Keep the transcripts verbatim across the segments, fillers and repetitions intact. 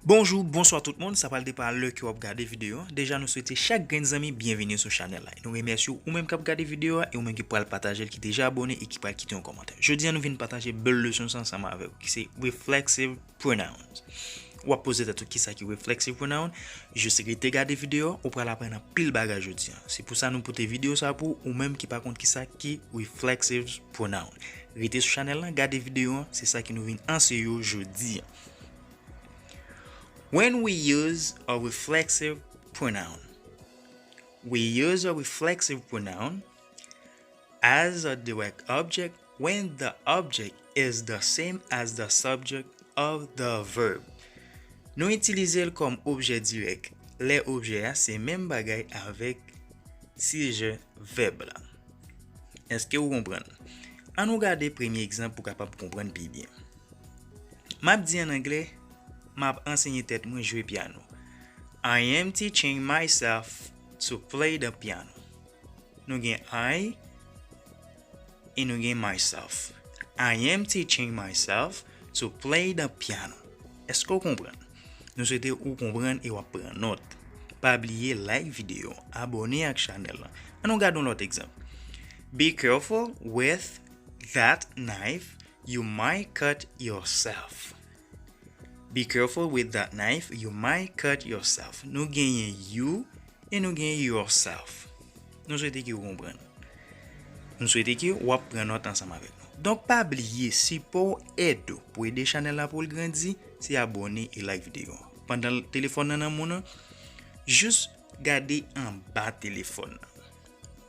Bonjou, bonswa tout moun, sa pral depann lè ke w ap gade videyo a. Deja, nou swete chak grenn zanmi byenveni sou chanèl la. E nou remèsye w, ou menm k ap gade videyo a, e ou menm ki pral pataje l, ki deja abòne e ki pral kite yon kòmantè. Jodi a, nou vin pataje bèl leson sa ansanm avè w, ki se reflexive pronouns. W ap poze tèt ou kisa ki reflexive pronoun? Jis rete gade videyo a, ou pral aprann anpil bagay jodi a. Se pou sa nou pote videyo sa pou ou menm ki pa konn kisa ki reflexive pronoun. Rete sou chanèl la, gade videyo a, se sa ki nou vin anseye w jodi a. When we use a reflexive pronoun, we use a reflexive pronoun as a direct object when the object is the same as the subject of the verb. Nou itilize l kòm objè dirèk lè objè a se menm bagay avèk sijè vèb la. Èske ou konprann? An nou gade premye egzanp pou w kapab konprann pi byen. M ap di an anglè, m ap ansenye tèt mwen jwe pyano. I am teaching myself to play the piano. Nou gen I e nou gen myself. I am teaching myself to play the piano. Èske w konprann? Nou swete ou konprann e w ap pran nòt. Pa bliye like videyo, abòne ak chanèl la. An nou gade yon lòt egzanp. Be careful with that knife, you might cut yourself. Be careful with that knife, you might cut yourself. Nou genyen you e nou genyen yourself. Nou swete ke w konprann. Nou swete ke w ap pran nòt ansanm avèk nou. Donk, pa bliye, sipò w, èd ou pou ede chanèl la pou l grandi, se abòne e like videyo a. Pandan telefòn nan nan men w, jis gade anba telefòn nan.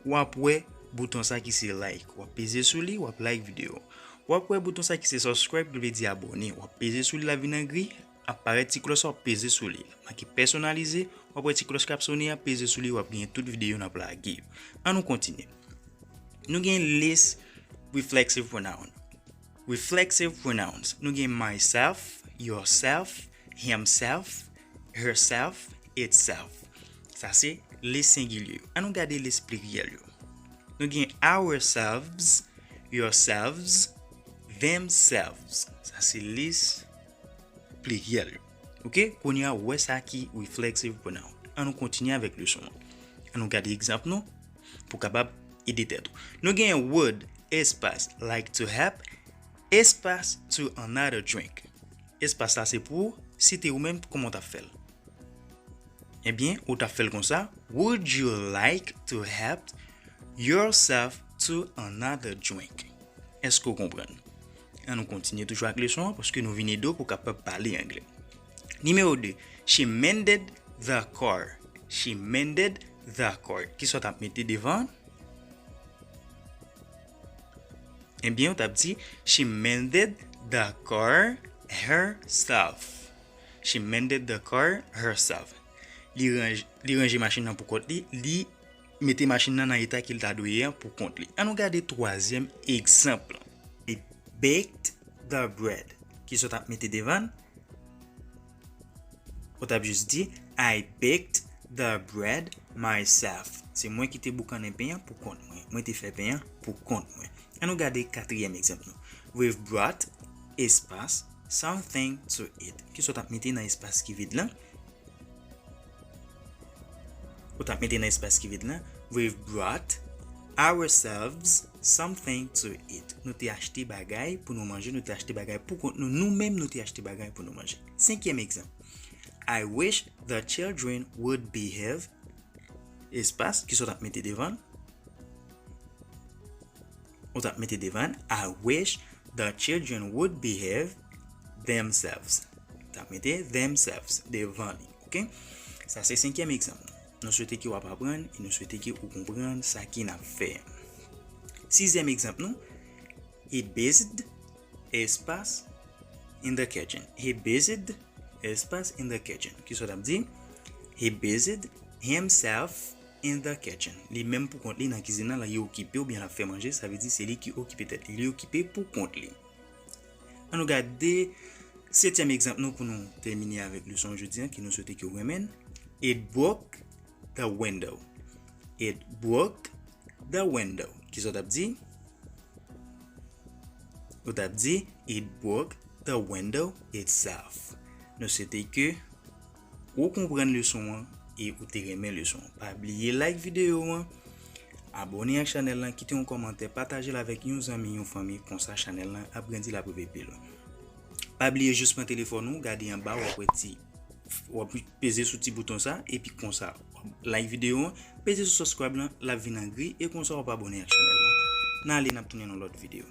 W ap wè bouton sa ki se like. W ap peze sou li, w ap like videyo. W ap wè bouton sa ki se subscribe, ki vle di abòne. W ap peze sou li, l ap vin an gri, ap parèt ti klòch sa, w ap peze sou li. Make pèsonalize, w ap wè ti klòch k ap sonnen an, peze sou li, w ap genyen tout videyo n ap lage yo. An nou kontinye. Nou gen lis reflexive pronoun. Reflexive pronouns. Nou gen myself, yourself, himself, herself, itself. Sa se lis sengilye yo. An nou gade lis pliryèl yo. Nou gen ourselves, yourselves, themselves. Sa se lis pliryèl yo. Oke, kounye a ou wè sa ki reflexive pronoun. An nou kontinye avèk leson an. An nou gade egzanp nou pou kapab ede tèt ou. Nou gen would, espas, like to help, espas to another drink. Espas la se pou ou, si te ou menm, kòman w t ap fè l? Ebyen, ou t ap fè l konsa, would you like to help yourself to another drink? Èske w konprann? An nou kontinye toujou ak leson an, paske nou vin ede w pou w kapab pale anglè. Nimewo de, she mended the car. She mended the car. Kisa w t ap mete devan? Ebyen, ou t ap di, she mended the car herself. She mended the car herself. Li ranje, li ranje machin nan pou kont li, li mete machin nan nan eta ke l ta dwe ye an pou kont li. An nou gade twazyèm egzanp lan. I baked the bread. Kisa w t ap mete devan l? Ou t ap jis di, I baked the bread myself. Se mwen ki te boukannen pen an pou kont mwen. Mwen te fè pen an pou kont mwen. An nou gade katriyèm egzanp nou. We've brought, espas, something to eat. Kisa w t ap mete nan espas ki vid lan? Ou t ap mete nan espas ki vid lan, we've brought ourselves something to eat. Nou te achte bagay pou nou manje, nou te achte bagay pou kont nou, nou menm nou te achte bagay pou nou manje. Senkyèm egzanp. I wish the children would behave. Espas, kisa w t ap mete devan l? Ou t ap mete devan l, I wish the children would behave themselves. Ou t ap mete themselves devan li, oke? Sa se senkyèm egzanp. Nou swete ke w ap aprann e nou swete ke ou konprann sa ke n ap fè. Sizyèm egzanp nou, he busied, espas, in the kitchen. He busied, espas, in the kitchen. Kisa w t ap di? He busied himself in the kitchen. Li menm pou kont li nan kizin nan, li okipe oubyen l ap fè manje, sa vle di se li ki okipe tèt li, li okipe pou kont li. An nou gade setyèm egzanp nou pou nou tèmine avèk leson jodi an ke nou swete ke w renmen. It broke the window. It broke the window. Kisa w t ap di? Ou t ap di, it broke the window itself. Nou swete ke ou konprann leson an e ou te renmen leson an. Pa bliye like videyo an, abòne ak chanèl lan, kite yon kòmantè, pataje l avèk yon zanmi, yon fanmi, konsa chanèl lan ap grandi, l ap rive pi lwen. Pa bliye jis pran telefòn ou, gade anba, w ap wè ti, w ap peze sou ti bouton sa, epi konsa, w ap like videyo an, peze sou subscribe lan, l ap vin an gri, e konsa w ap abòne ak chanèl lan. N ale, n ap tounen nan lòt videyo.